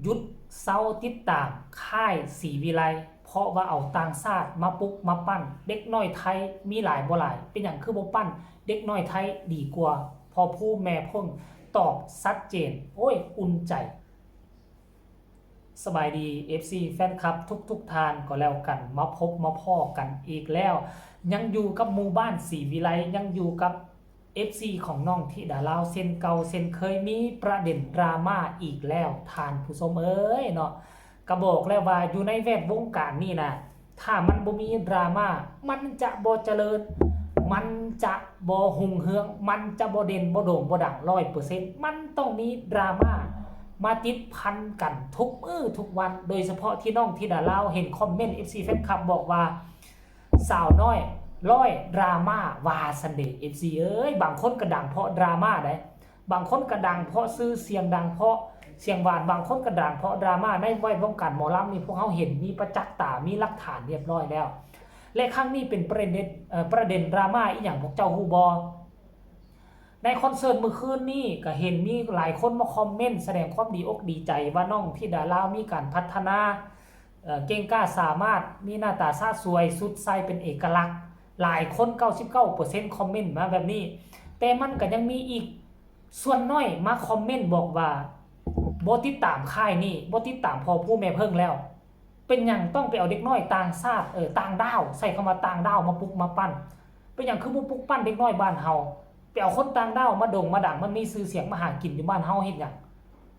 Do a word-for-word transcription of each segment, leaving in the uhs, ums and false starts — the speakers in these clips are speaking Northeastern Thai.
หยุดเซาติดตามค่ายศรีวิไล เพราะว่าเอาต่างชาติมาปลุกมาปั้น เด็กน้อยไทยมีหลายบ่หลาย เป็นหยังคือบ่ปั้นเด็กน้อยไทยดีกว่า พ่อผู้แม่เพิ่งตอบชัดเจน โอ้ย อุ่นใจ สบายดี เอฟซี แฟนคลับทุกๆท่านก็แล้วกัน มาพบมาพ้อกันอีกแล้ว ยังอยู่กับหมู่บ้านศรีวิไล ยังอยู่กับ เอฟซี ของน้องธิดาลาวเช่นเก่าเช่นเคย มีประเด็นดราม่าอีกแล้วท่านผู้ชมเอ้ยเนาะ ก็บอกแล้วว่าอยู่ในแวดวงการนี่นะ ถ้ามันบ่มีดราม่า มันจะบ่เจริญ มันจะบ่รุ่งเรือง มันจะบ่เด่นบ่โด่งบ่ดังร้อยเปอร์เซ็นต์ มันต้องมีดราม่ามาติดพันกันทุกมื้อทุกวัน โดยเฉพาะที่น้องธิดาลาวเห็นคอมเมนต์ เอฟซี แฟนคลับบอกว่า สาวน้อยร้อยดราม่าว่าซั้นเด้ เอฟซี เอ้ย บางคนก็ดังเพราะดราม่าได้ บางคนก็ดังเพราะชื่อเสียง ดังเพราะเสียงหวาน บางคนก็ดังเพราะดราม่า ในแวดวงการหมอลำนี่พวกเฮาเห็นมีประจักษ์ตา มีหลักฐานเรียบร้อยแล้ว และครั้งนี้เป็นประเด็น เอ่อ ประเด็นดราม่าอีหยังพวกเจ้าฮู้บ่ ในคอนเสิร์ตมื้อคืนนี้ก็เห็นมีหลายคนมาคอมเมนต์แสดงความดีอกดีใจว่าน้องธิดาลาวมีการพัฒนา เอ่อ เก่งกล้าสามารถ มีหน้าตาสะสวย ชุดใส่เป็นเอกลักษณ์ หลายคน เก้าสิบเก้าเปอร์เซ็นต์ คอมเมนต์มาแบบนี้ แต่มันก็ยังมีอีกส่วนน้อยมาคอมเมนต์บอกว่าบ่ติดตามค่ายนี้ บ่ติดตามพ่อผู้แม่เพิ่งแล้ว เป็นหยังต้องไปเอาเด็กน้อยต่างชาติ เออ ต่างด้าว ใช้คำว่าต่างด้าวมาปลุกมาปั้น เป็นหยังคือบ่ปลุกปั้นเด็กน้อยบ้านเฮา ไปเอาคนต่างด้าวมาโด่งมาดัง มันมีชื่อเสียงมาหากินอยู่บ้านเฮาเฮ็ดหยัง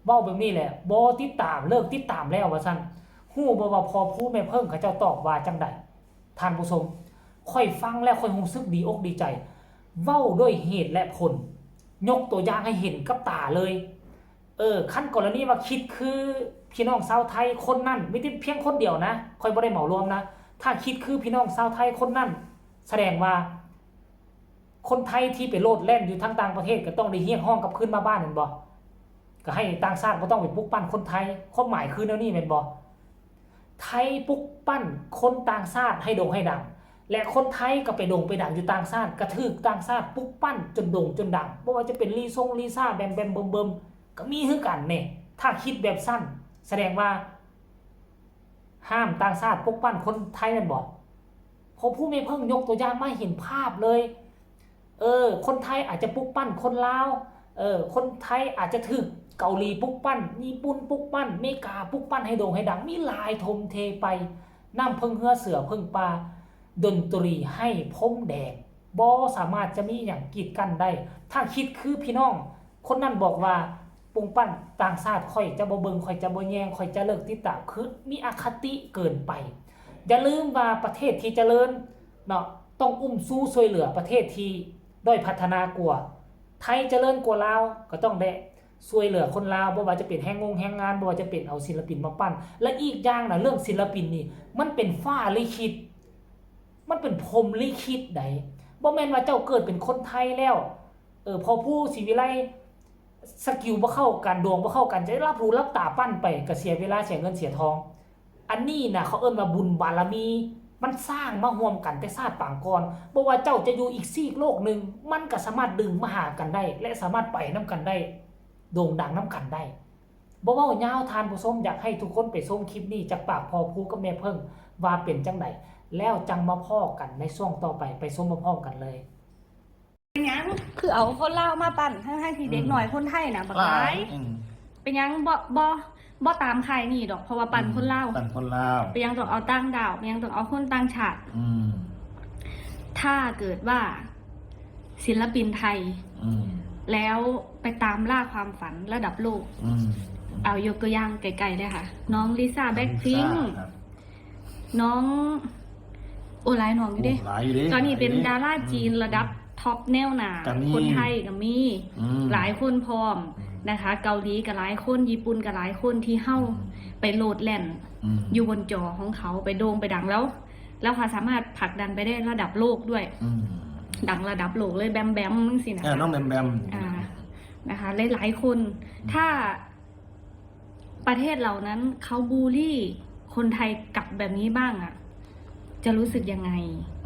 เว้าแบบนี้แหละ บ่ติดตาม เลิกติดตามแล้วว่าซั่น ฮู้บ่ว่าพ่อผู้แม่เพิ่งเขาเจ้าตอบว่าจั่งใด ท่านผู้ชม ข้อยฟังแล้วข้อยรู้สึกดีอกดีใจ เว้าด้วยเหตุและผล ยกตัวอย่างให้เห็นกับตาเลย เออ คันกรณีว่าคิดคือพี่น้องชาวไทยคนนั้น มีแต่เพียงคนเดียวนะ ข้อยบ่ได้เหมารวมนะ ถ้าคิดคือพี่น้องชาวไทยคนนั้น แสดงว่า คนไทยที่ไปโลดแล่นอยู่ทางต่างประเทศก็ต้องได้เรียกร้องกลับคืนมาบ้านแม่นบ่ ก็ให้ต่างชาติบ่ต้องไปปลุกปั้นคนไทย ความหมายคือแนวนี้แม่นบ่ ไทยปลุกปั้นคนต่างชาติให้โด่งให้ดัง และคนไทยก็ไปโด่งไปดังอยู่ต่างชาติ ก็ถูกต่างชาติปลุกปั้นจนโด่งจนดัง บ่ว่าจะเป็นลีซงลีซ่า แบมแบมเบิมเบิม ก็มีคือกันนี่ ถ้าคิดแบบซั่น แสดงว่า ห้ามต่างชาติปลุกปั้นคนไทยแม่นบ่ พ่อผู้แม่เพิ่งยกตัวอย่างมาเห็นภาพเลย เออ คนไทยอาจจะปลุกปั้นคนลาว เออ คนไทยอาจจะถูกเกาหลีปลุกปั้น ญี่ปุ่นปลุกปั้น อเมริกาปลุกปั้นให้โด่งให้ดัง มีหลายถมเทไป น้ำเพิ่งเฮือเสือเพิ่งปลา ดนตรีให้พรมแดง บ่สามารถจะมีหยังกีดกั้นได้ ถ้าคิดคือพี่น้องคนนั้นบอกว่า ปลุกปั้นต่างชาติ ข้อยจะบ่เบิ่ง ข้อยจะบ่แยง ข้อยจะเลิกติดตาม คือมีอคติเกินไป อย่าลืมว่าประเทศที่เจริญเนาะ ต้องอุ้มชูช่วยเหลือประเทศที่ด้อยพัฒนากว่า ไทยเจริญกว่าลาว ก็ต้องได้ช่วยเหลือคนลาว บ่ว่าจะเป็นแรงงงแรงงาน บ่ว่าจะเป็นเอาศิลปินมาปั้น และอีกอย่างนะ เรื่องศิลปินนี่ มันเป็นฟ้าลิขิต มันเป็นพรหมลิขิตใด บ่แม่นว่าเจ้าเกิดเป็นคนไทยแล้ว เออ พ่อผู้ศรีวิไล สกิลบ่เข้ากัน ดวงบ่เข้ากัน จะหลับหูหลับตาปั้นไป ก็เสียเวลาเสียเงินเสียทอง อันนี้นะเขาเอิ้นว่าบุญบารมี มันสร้างมาร่วมกันแต่ชาติปางก่อน บ่ว่าเจ้าจะอยู่อีกซีกโลกหนึ่ง มันก็สามารถดึงมาหากันได้ และสามารถไปนำกันได้ โด่งดังนำกันได้ บ่เว้ายาวท่านผู้ชม อยากให้ทุกคนไปชมคลิปนี้จากปากพ่อผู้กับแม่เพิ่ง ว่าเป็นจั่งใด แล้วจั่งมาพ้อกันในช่วงต่อไป ไปชมมาพร้อมกันเลย เป็นหยังคือเอาคนลาวมาปั้น ทั้งๆที่เด็กน้อยคนไทยน่ะบักหลาย อืม เป็นหยังบ่บ่บ่ตามค่ายนี่ดอก เพราะว่าปั้นคนลาว ปั้นคนลาว เป็นหยังต้องเอาต่างด้าว เป็นหยังต้องเอาคนต่างชาติ อืม ถ้าเกิดว่าศิลปินไทย อืม แล้วไปตามล่าความฝันระดับโลก อืม เอายกตัวอย่างไกลๆเลยค่ะ น้องลิซ่าแบล็คพิงค์ ครับ น้อง โอ้หลายน้องอยู่เด้ โอ้หลายอยู่เด้ ตอนนี้เป็น หลายอยู่เด้ ดาราจีนระดับ top แนวหน้า ก็มี คนไทยก็มี อืม หลายคนพร้อม อืม นะคะ เกาหลีก็หลายคน ญี่ปุ่นก็หลายคนที่เฮา อืม ไปโลดแล่น อืม อยู่บนจอของเขาไปโด่งไปดังแล้ว แล้วเขาสามารถผลักดันไปได้ระดับโลกด้วย อืม ดังระดับโลกเลยแบมแบมมึงสินะ เออน้องแบมแบม อ่า นะคะ หลายๆคน ถ้าประเทศเหล่านั้นเขาบูลลี่คนไทยกลับแบบนี้บ้างอะ จะรู้สึกยังไง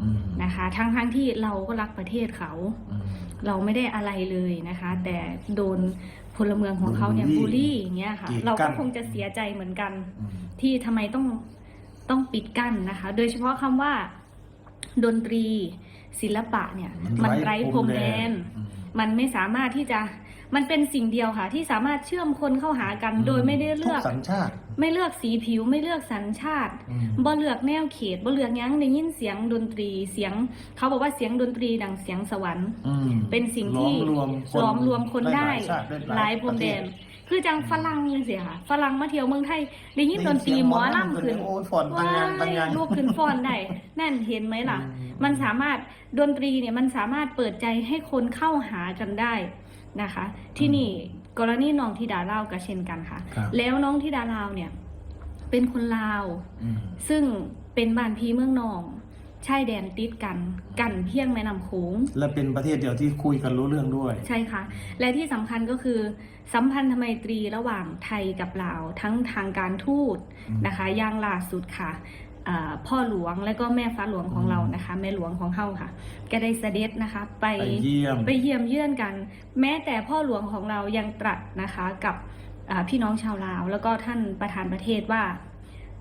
อืม นะคะ ทั้งทั้งๆที่เราก็รักประเทศเขา อืม เราไม่ได้อะไรเลยนะคะ แต่โดนพลเมืองของเขาเนี่ย โดนบูลลี่ บูลลี่อย่างเงี้ยค่ะ กีดกัน เราก็คงจะเสียใจเหมือนกัน อืม ที่ทำไมต้องต้องปิดกั้นนะคะ โดยเฉพาะคำว่าดนตรีศิลปะเนี่ย มัน มัน ไร้ ไร้พรมแดน อืม มันไม่สามารถที่จะมันเป็นสิ่งเดียวค่ะ ที่สามารถเชื่อมคนเข้าหากัน อืม โดยไม่ได้เลือก ทุกสัญชาติ ไม่เลือกสีผิว ไม่เลือกสัญชาติ อืม บ่เลือกแนวเขตบ่เลือกหยัง ได้ยินเสียงดนตรี เสียง เขาบอกว่าเสียงดนตรีดังเสียงสวรรค์ อืม เป็นสิ่งที่ หลอมรวมคน หลอมรวมคนได้ หลายชาติ หลายพรมแดน ประเทศ คือจังฝรั่งจังซี่ค่ะ ฝรั่งมาเที่ยวเมืองไทย ได้ยินดนตรีหมอลำขึ้น โอ้ยฟ้อนแต่งงานแต่งงาน ว้าย ลุกขึ้นฟ้อนได้ นั่นเห็นไหมล่ะ อืม มันสามารถดนตรีเนี่ยมันสามารถเปิดใจให้คนเข้าหากันได้นะคะ ที่นี่กรณีน้องธิดาลาวก็เช่นกันค่ะ ครับ แล้วน้องธิดาลาวเนี่ยเป็นคนลาว อืม ซึ่งเป็นบ้านพี่เมืองน้องชายแดนติดกัน กั้นเพียงแม่น้ำโขง และเป็นประเทศเดียวที่คุยกันรู้เรื่องด้วย ใช่ค่ะ และที่สำคัญก็คือสัมพันธไมตรีระหว่างไทยกับลาว ทั้งทางการทูต อืม นะคะ อย่างล่าสุดค่ะอ่าพ่อหลวงและก็แม่ฟ้าหลวงของเรานะคะ แม่หลวงของเฮาค่ะ ก็ได้เสด็จนะคะ ไป ไปเยี่ยม ไปเยี่ยมเยือนกัน แม้แต่พ่อหลวงของเรายังตรัสนะคะกับอ่าพี่น้องชาวลาว แล้วก็ท่านประธานประเทศว่า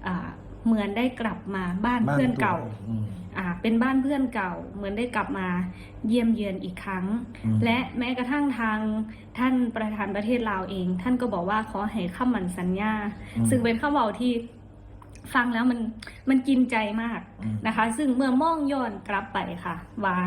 อ่าเหมือนได้กลับมาบ้านเพื่อนเก่า อืม อ่าเป็นบ้านเพื่อนเก่า เหมือนได้กลับมาเยี่ยมเยือนอีกครั้ง อืม และแม้กระทั่งทางท่านประธานประเทศลาวเอง ท่านก็บอกว่าขอให้คำมั่นสัญญา อืม ซึ่งเป็นคำเว้าที่ฟังแล้วมันมันกินใจมาก อืม นะคะ ซึ่งเมื่อมองย้อนกลับไปค่ะ ว่า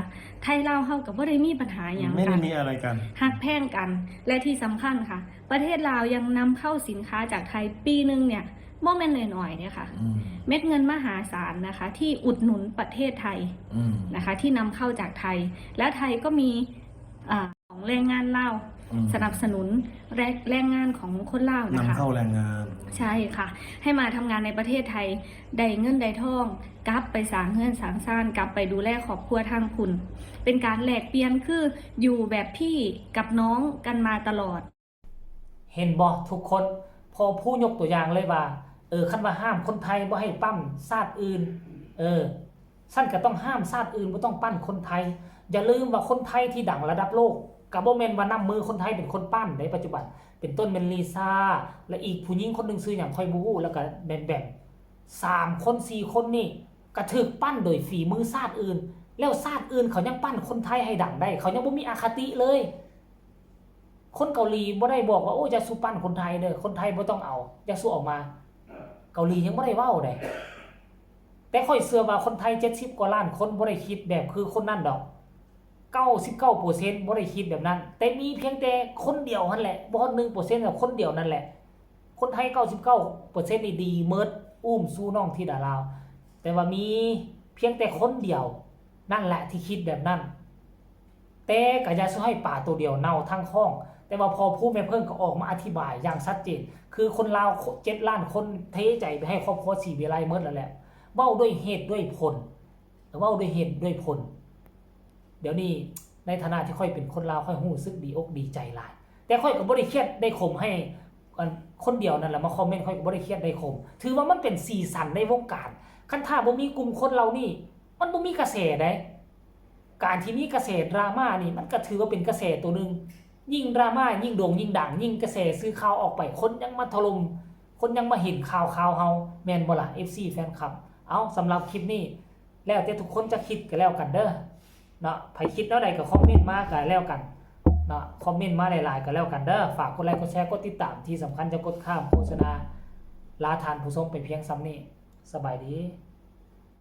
ไทยลาวเฮาก็บ่ได้มีปัญหาหยัง ไม่ กั ได้ น มีอะไรกัน ฮักแพงกัน และที่สำคัญค่ะ ประเทศลาวยังนำเข้าสินค้าจากไทยปีหนึ่งเนี่ยบ่แม่นน้อยๆเนี่ยค่ะ อืม เม็ดเงินมหาศาลนะคะ ที่อุดหนุนประเทศไทย อืม นะคะ ที่นำเข้าจากไทย และไทยก็มีอ่าของแรงงานลาว อืม สนับสนุนแรงแรงงานของคนลาวนะคะ นำเข้าแรงงาน ใช่ค่ะ ให้มาทำงานในประเทศไทย ได้เงินได้ทอง กลับไปสร้างเฮือนสร้างซาน กลับไปดูแลครอบครัวทางคุณ เป็นการแลกเปลี่ยน คืออยู่แบบพี่กับน้องกันมาตลอด เห็นบ่ทุกคน พอผู้ยกตัวอย่างเลยว่า เออ คันว่าห้ามคนไทยบ่ให้ปั้นชาติอื่น เออ ซั่นก็ต้องห้ามชาติอื่นบ่ต้องปั้นคนไทย อย่าลืมว่าคนไทยที่ดังระดับโลก ก็บ่แม่นว่านำมือคนไทยเป็นคนปั้นในปัจจุบัน เป็นต้นแม่นลิซ่า และอีกผู้หญิงคนหนึ่งชื่อหยังข้อยบ่ฮู้ แล้วก็แบมแบม สามคนสี่คนนี่ก็ถูกปั้นโดยฝีมือชาติอื่น แล้วชาติอื่นเขายังปั้นคนไทยให้ดังได้ เขายังบ่มีอคติเลย คนเกาหลีบ่ได้บอกว่า โอ้ อย่าสู่ปั้นคนไทยเด้อ คนไทยบ่ต้องเอา อย่าสู่ออกมา เกาหลียังบ่ได้เว้าเด้ แต่ข้อยเชื่อว่าคนไทยเจ็ดสิบกว่าล้านคนบ่ได้คิดแบบคือคนนั้นดอก เก้าสิบเก้าเปอร์เซ็นต์บ่ได้คิดแบบนั้น แต่มีเพียงแต่คนเดียวหั่นแหละ บ่ฮอดหนึ่งเปอร์เซ็นต์ กับคนเดียวนั่นแหละ คนไทยเก้าสิบเก้าเปอร์เซ็นต์นี่ดีเมิด อุ้มสู่น้องธิดาลาว แต่ว่ามีเพียงแต่คนเดียวนั่นแหละที่คิดแบบนั้น แต่ก็อย่าสู่ให้ปลาตัวเดียวเน่าทั้งคลอง แต่ว่าพ่อผู้แม่เพิ่งก็ออกมาอธิบายอย่างชัดเจน คือคนลาวเจ็ดล้านคนเทใจไปให้ครอบครัวศรีวิไลเมิดแล้วแหละ เว้าด้วยเหตุด้วยผล เว้าด้วยเหตุด้วยผล เดี๋ยวนี้ในฐานะที่ข้อยเป็นคนลาว ข้อยรู้สึกดีอกดีใจหลาย แต่ข้อยก็บ่ได้เครียดได้ขมให้อันคนเดียวนั่นแหละมาคอมเมนต์ ข้อยก็บ่ได้เครียดได้ขม ถือว่ามันเป็นสีสันในวงการ คันถ้าบ่มีกลุ่มคนเหล่านี้ มันบ่มีกระแสใด การที่มีกระแสดราม่านี่ มันก็ถือว่าเป็นกระแสตัวหนึ่ง ยิ่งดราม่า ยิ่งโด่ง ยิ่งดัง ยิ่งกระแสสื่อข่าวออกไป คนยังมาถล่ม คนยังมาเห็นข่าวข่าวเฮา แม่นบ่ล่ะ เอฟซี แฟนคลับ เอ้า สำหรับคลิปนี้ แล้วแต่ทุกคนจะคิดก็แล้วกันเด้อ เนาะ ไผคิดแนวใดก็คอมเมนต์มาก็แล้วกัน เนาะ คอมเมนต์มาหลายๆก็แล้วกันเด้อ ฝากกดไลค์ กดแชร์ กดติดตาม ที่สำคัญจะกดข้ามโฆษณา ลาท่านผู้ชมไปเพียงส่ำนี้ สบายดี